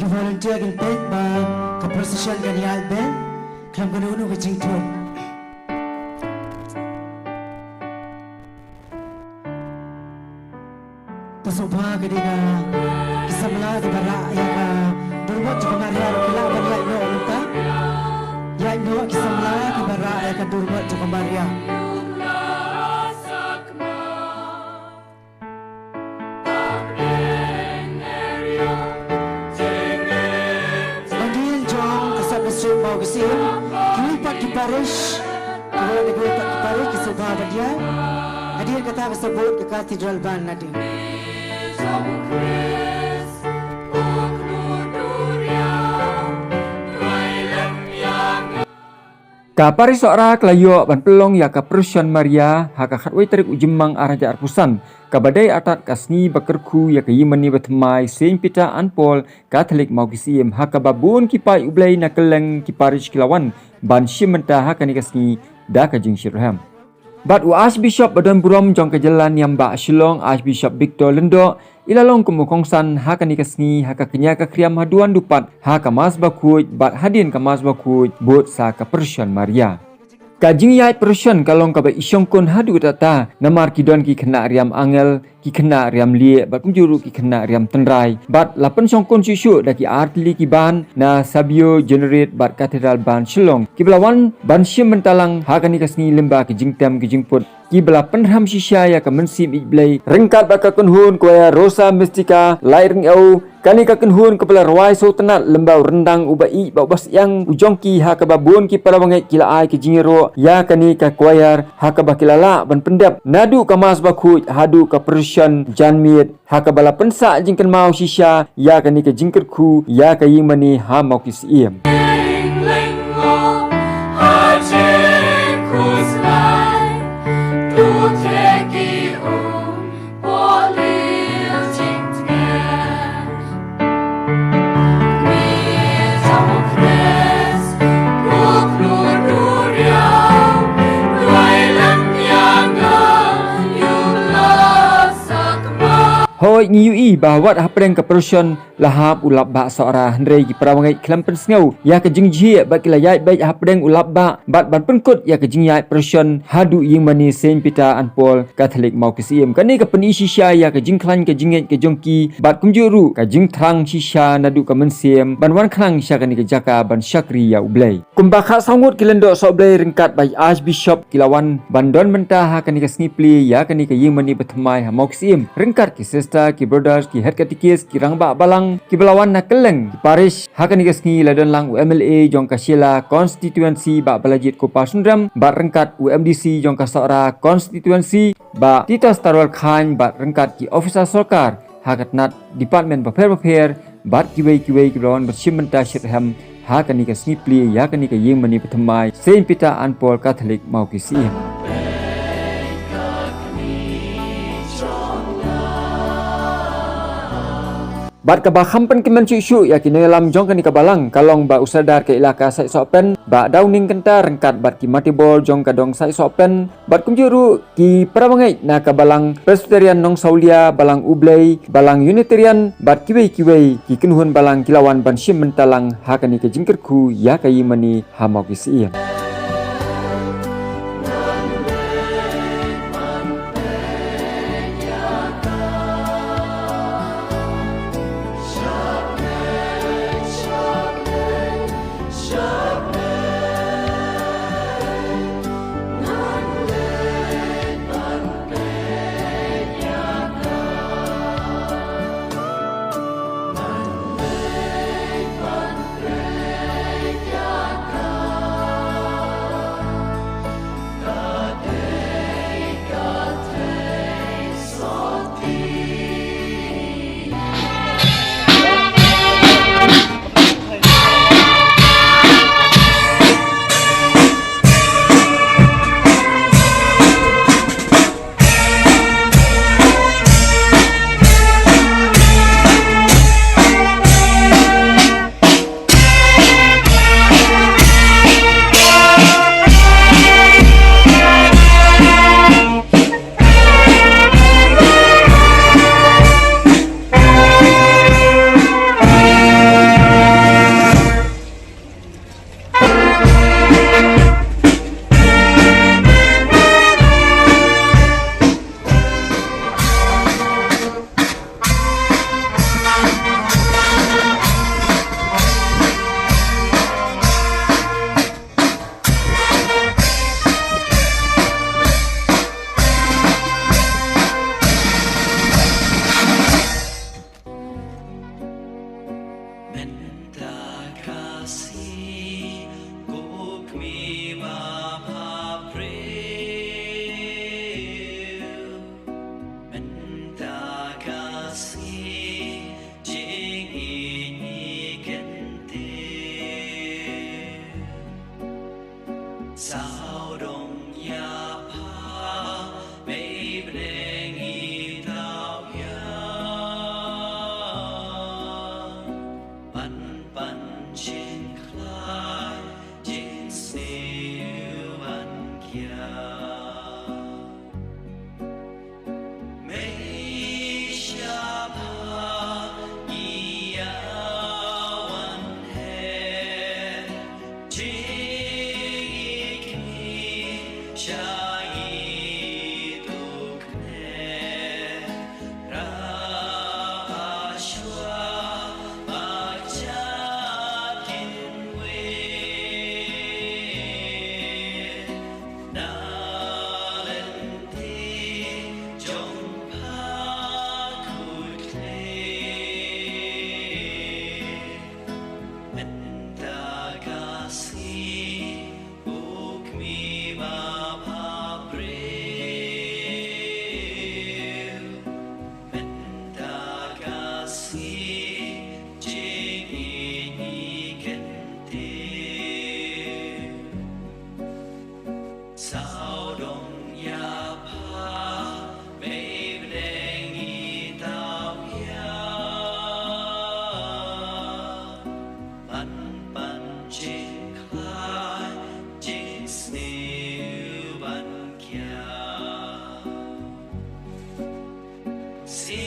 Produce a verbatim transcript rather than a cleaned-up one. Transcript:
Volunteer kin peit ba ka procession kan ïaid beit khlem kano kano ka jingthut. Te sngewbha ka dei ka ki samla kiba rah ïa ka durmot jong ka Maria ruh ki lah ban ïaid noh mynta. Ïaid noh ki samla kiba rah ïa ka durmot jong ka Maria. Hadien jong ka sub district Mawkisiem, kiwei pat ki parish, kiwei pat ki parish ki sngewbha ban ïaid. Hadien kata ka sub ward ka cathedral band nadien. Ka parish Sohra ka la ïoh ban pynlong ïa ka procession Maria ha ka khatwei tarik u Jymmang ar hajar arphew san, kaba dei artat ka sngi ba kyrkhu ïa ka ïingmane bathymmai Saint Peter and Paul Catholic Mawkisiem, ha kaba bun ki paid U Blei na kylleng ki parish ki la wan ban shim bynta ha kane ka sngi da ka jingshitrhem. Bad u Archbishop ba don burom jong ka jylla niam Bah Shillong, Archbishop Victor Lyngdoh, i la long kum u kongsan ha kane ka sngi, ha ka kñia ka khriam, haduh haduh pat ha ka Mass bakhuid, bad hadien ka Mass bakhuid bud sa ka procession Maria. Ka jingïaid procession ka long kaba i shongkun haduh katta, namar ki don ki khynnah riam angel, ki khynnah riam lieh, bad kumjuh ruh ki khynnah riam tynrai. Bad la pynshongkun shuh shuh da ki artylli ki band na Sabio Generate bad Cathedral Band Shillong, kiba la wan ban shim bynta lang ha kane ka sngi lyngba ki jingtem ki jingput, kiba la pynrhem shisha ïa ka mynsiem ïeit Blei ryngkat bad ka kynhun choir Rosa Mystica Laitryngew. Kane ka kynhun kaba la rwai sngewtynnat lyngba u ryndang uba ïeit bad uba syiang u jong ki, ha kaba bun ki parabangeit ki la ai ka jingïaroh ïa kane ka choir, ha kaba ki la lah ban pyndep naduh ka Mass bakhuid haduh ka procession janmiet, ha kaba la pynsah jingkynmaw shisha ïa kane ka jingkyrkhu ïa ka ïingmane ha Mawkisiem. Hooid, ngi ïohi ba wat hapdeng ka procession la hap u lap bah Sohra, hynrei ki parabangeit khlem pynsngew ïa ka jingjhieh bad ki la ïaid beit hapdeng u lap bah bad ban pynkut ïa ka jingïaid procession haduh ïingmane Saint Peter and Paul Catholic Mawkisiem. Kane ka pyni shisha ïa ka jingkhlaiñ ka jingngeit ka jong ki bad kumjuh ruh ka jingthrang shisha naduh ka mynsiem ban wan khnang sha kane ka jaka ban shakri ïa U Blei. Kumba khatsaw ngut ki lyngdoh sohblei ryngkat bad i Archbishop ki la wan ban don bynta ha kane ka sngi plie ïa kane ka ïingmane bathymmai ha Mawkisiem, ryngkat ki sister, ki brothers, ki head catechist, ki rangbah balang kiba la wan na kylleng ki parish. Ha kane ka sngi la don lang u M L A jong ka Shella constituency Bah Balajied Kupar Sunrem, bad ryngkat u M D C jong ka Sohra constituency Bah Titus Tarwal Chyne, bad ryngkat ki officer sorkar ha ka tnat department bapher bapher, bad kiwei kiwei kiba la wan ban shim bynta shitrhem ha kane ka sngi plie ïa kane ka ïingmane bathymmai Saint Peter and Paul Catholic Mawkisiem. Bad kaba kham pynkmen shuh shuh ïa ki nongïalam jong kane ka balang ka long ba u Sordar ka Elaka Saitsohpen, Bah Downing Kynta, ryngkat bad ki Matibor jong ka dong Saitsohpen, bad kumjuh ruh ki parabangeit na ka balang Presbyterian Nongsawlia, balang U Blei, balang Unitarian, bad kiwei kiwei ki kynhun balang ki la wan ban shim bynta lang ha kane ka jingkyrkhu ïa ka ïingmane ha Mawkisiem. Si